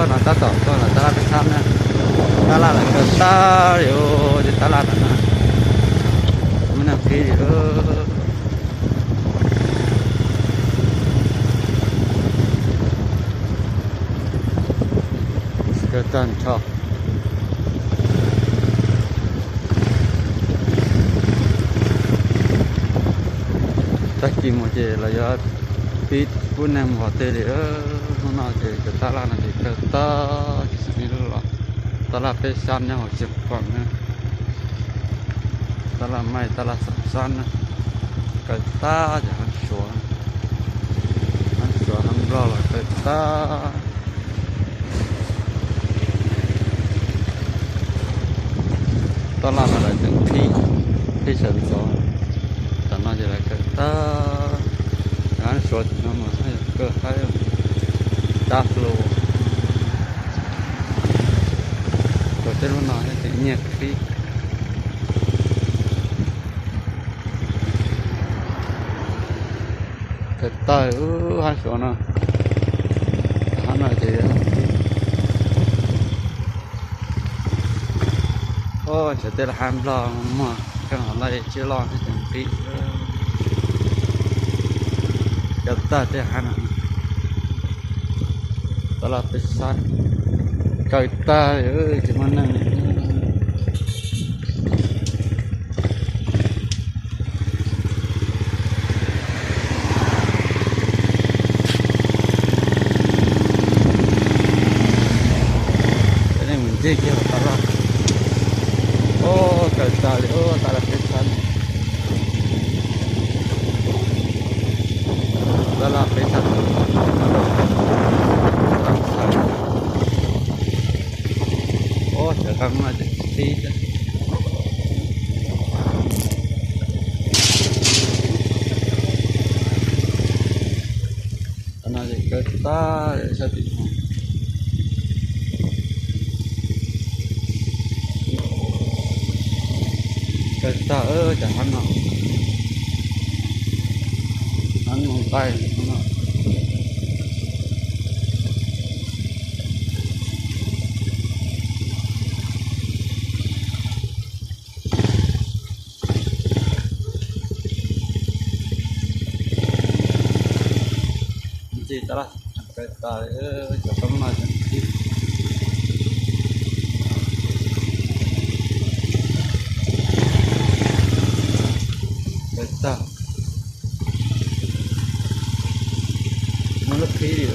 No tab tom tuaj lawm tab laj peb sab na. Tab laj lawm kawg tag li os, tab laj lawm na. Muaj neeg qhib li. Kawg tag nrho. Tag kis mus ces los yuav pib pub neeg mus qhov twg li. Hnub no ces cov tab laj no ces kawg tag, ib lub los tab laj peb sab nyob hauv tseem koom na. Tab laj maij tab laj xam sab na. Kawg tag ces hab suav, hab suav hab nplog los kawg tag. Tab laj no lawv tseem qhib, qhib sawv ntxov. Tam no ces lawv kawg tag. Hab suav tim no mas kawg haib, cab hlo. Tsuas tej lub no thiab tseem nyiag qhib. Kawg tag hab suav no. Hab no ces, o, ntshe tej laj hab nplog muag, kawg hov laj tsiaj loj thiab tseem qhib. Kawg tag tej hab no. Tab laj peb sab, kawg tag li, tsis muaj neeg li. Cov neeg mus ncig kiag tab laj. O, kawg tag li, o, tab laj peb sab. Tab laj peb sab. O, cov qab no ces qhib thiab. Qhov no ces kawg tag sab tim no. Kawg tag cov hab no. Hab no nqaij no. Ntxim tas, kawg tas, cov toob no tseem qhib. Kawg tag, muaj lub qhib li.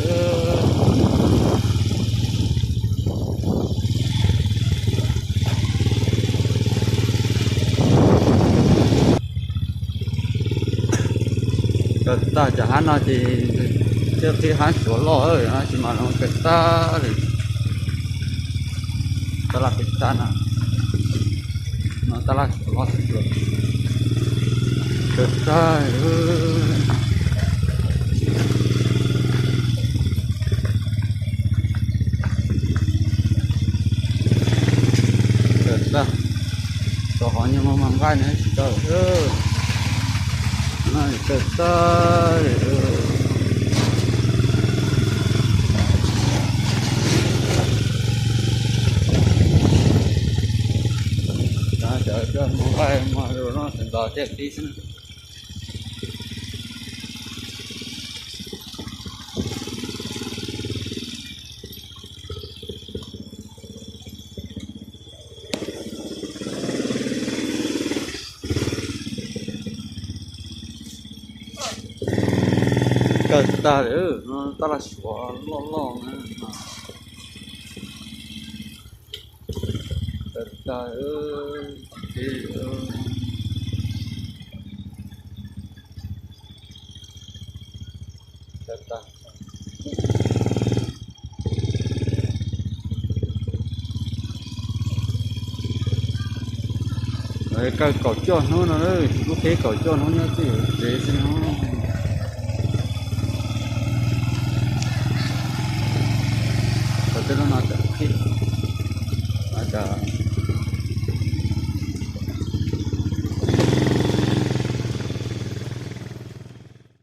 Kawg tag cov hab no ces thiaj qhib hab suav loj no tsis mas no kawg tag li. Tab laj peb sab no, no tab laj suav loj tiag tiag. Kawg tag. Kawg tag, rau qhov nyuag muag mas nqaij no tsis tau. Kawg tag. Cov muag nqaij muag lus no tseem ntos tiaj pib xwb na. Kawg tag li, no tab laj suav loj loj na. Kawg tag, kawg tag. Kawg kaum cuaj hnub no, lub qhib kaum cuaj hnub nyob txij tsev xwb no.